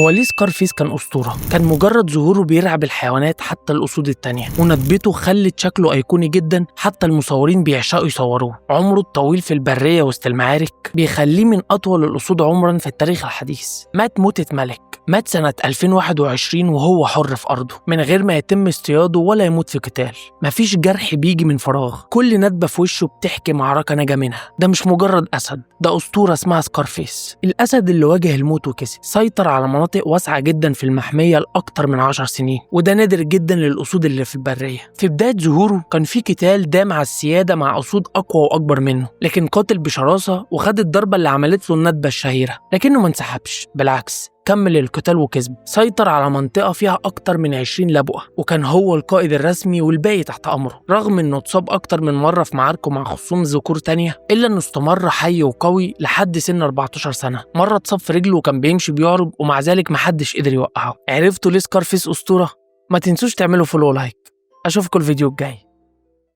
هو ليه سكارفيس كان أسطورة؟ كان مجرد ظهوره بيرعب الحيوانات حتى الأسود التانية، وندبته خلت شكله أيقوني جدا، حتى المصورين بيعشقوا يصوروه. عمره الطويل في البرية وسط المعارك بيخليه من أطول الأسود عمرا في التاريخ الحديث. مات موتة ملك، مات سنة 2021 وهو حر في أرضه من غير ما يتم اصطياده ولا يموت في قتال. مفيش جرح بيجي من فراغ، كل ندبة في وشه بتحكي معركة نجا منها. ده مش مجرد أسد، ده أسطورة اسمها سكارفيس، الأسد اللي واجه الموت وكسب، سيطر على مناطق واسعة جدا في المحمية لأكتر من 10 سنين، وده نادر جدا للأسود اللي في البرية. في بداية ظهوره كان في قتال دام على السيادة مع أسود أقوى وأكبر منه، لكن قاتل بشراسة وخد الضربة اللي عملت له الندبة الشهيرة، لكنه ما انسحبش، بالعكس كمل القتال وكسب. سيطر على منطقة فيها أكتر من 20 لبؤة، وكان هو القائد الرسمي والباقي تحت أمره. رغم إنه اتصاب أكتر من مرة في معاركه مع خصوم ذكور تانية، إلا إنه استمر حي وقوي لحد سن 14 سنة. مرة اتصاب في رجله وكان بيمشي بيعرج، ومع ذلك محدش قدر يوقعه. عرفتوا ليه سكارفيس أسطورة؟ ما تنسوش تعملوا follow، like. أشوفكم الفيديو الجاي.